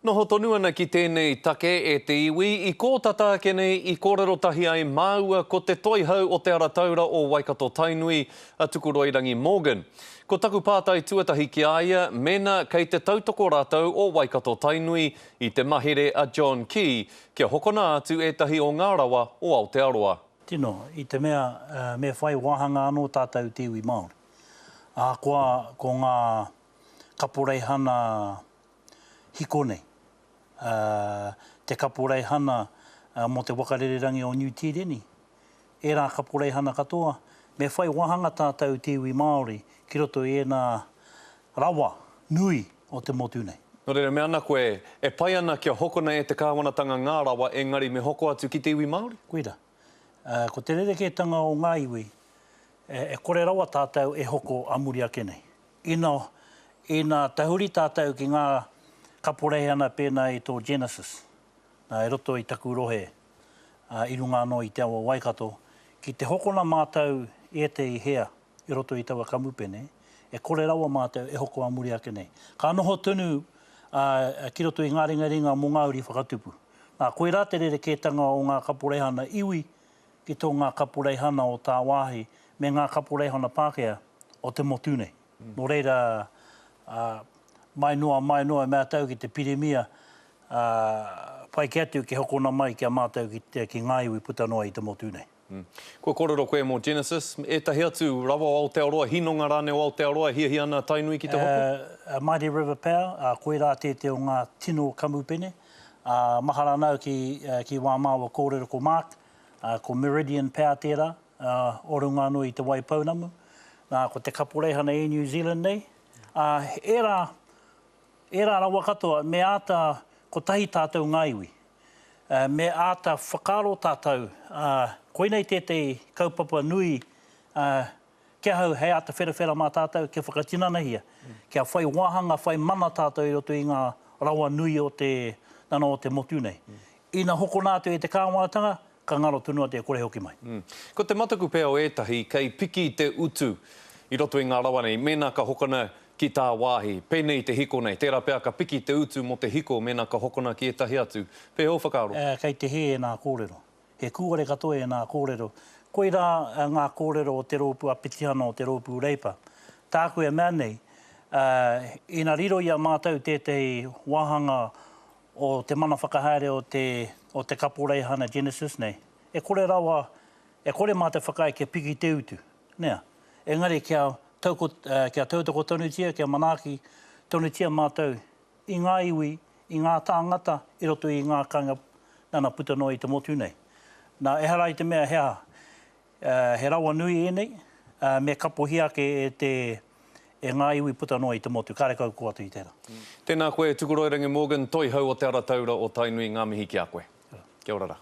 Noho tonu ana ki tēnei take e te iwi, i kō tata ake nei i kōrero tahi ai māua ko te Toihau o Te Ara Taura o Waikato-Tainui, a Tukoroirangi Morgan. Ko taku pātai tuatahi ki a ia, mēnā kei te tautoko rātou o Waikato-Tainui i te mahere a John Key kia hokona atu ētahi o ngā rawa o Aotearoa. Tino, i te mea me whai wāhanga anō tātou te iwi Māori. Ahakoa ko ngā kaporeihana hiko nei, te kaporeihana mō te waka rererangi o Niu Tīreni, ērā kaporeihana katoa, me whai wāhanga tātou te iwi Māori ki roto i ēnā rawa nui o te motu nei. Nō reira, me ana koe, e pai ana kia hokona e te kāwanatanga ngā rawa, engari me hoko atu ki te iwi Māori? Koira. Ko te rerekētanga o ngā iwi, e kore rawa tātou e hoko a muri ake nei. Ina, ina tahuri tātou ki ngā kaporeihana pēnā i tō Genesis, nā, i roto i taku rohe, ā, i runga anō i te awa Waikato, ki te hokona mātou ētehi hea i roto i taua kamupene, e kore rawa mātou e hoko ā muri ake nei. Ka noho tonu, ā, ki roto i ngā ringaringa mō ngā uri whakatupu. Nā, koirā te rerekētanga o ngā kaporeihana iwi ki tō ngā kaporeihana o tāwāhi me ngā kaporeihana Pākehā o te motu nei. Nō reira, ā, mai noa, mai noa e mea tau ki te Pirimia, ā, pai kē atu kia hokona mai ki a mātou ki te, ki ngā iwi puta noa i te motu nei. Kua kōrero koe mō Genesis, ētahi atu rawa o Aotearoa, hinonga rānei o Aotearoa e hiahia ana a Tainui ki te hoko? Ā, Mighty River Power, ā, koirā tētehi o ngā tino kamupene. Ā, mahara ana au ki, ki wā māua kōrero ko Mark, ā, ko Meridian Power tērā, ā, o runga anō i Te Waipounamu. Nā, ko te kaporeihana Air New Zealand nei, ā, ērā, ērā rawa katoa, me āta kotahi tātou ngā iwi. Ā, me āta whakaaro tātou, ā, koinei tētehi kaupapa nui, ā, ki ahau hei āta wherawhera mā tātou kia whakatinanahia, kia whai wāhanga, whai mana tātou i roto i ngā rawa nui o te, nana o te motu nei. Ina hokona atu e te kāwanatanga, ka ngaro tonu atu e kore hoki mai. Ko te mataku pea o ētahi kei piki te utu i roto i ngā rawa nei mēnā ka hokona ki tāwāhi, pēnei i te hiko nei, tērā pea ka piki te utu mō te hiko mēnā ka hokona ki ētahi atu. Pēhea ō whakaaro? Kei te hē ēnā kōrero. He kūare katoa ēnā kōrero. Koirā ngā kōrero o te rōpū Apetihana o te rōpū Reipa. Tāku e mea nei, ina riro i a mātou tētehi wāhanga o te mana whakahaere o te, o te kaporeihana Genesis nei, e kore rawa, e kore mātou whakaae kia piki te utu, nea. Engari kia tauko, kia tautoko tonutia, kia manaaki tonutia mātou i ngā iwi, i ngā tāngata i roto i ngā kāinga nana puta noa i te motu nei. Nā, ehara i te mea he aha, He rawa nui ēnei, me kapohia ake e te, e ngā iwi puta noa i te motu, kārekau kō atu i tērā. Tēnā koe Tukuroirangi Morgan, Toihau o Te Ara Taura o Tainui, ngā mihi ki a koe. Kia ora rā.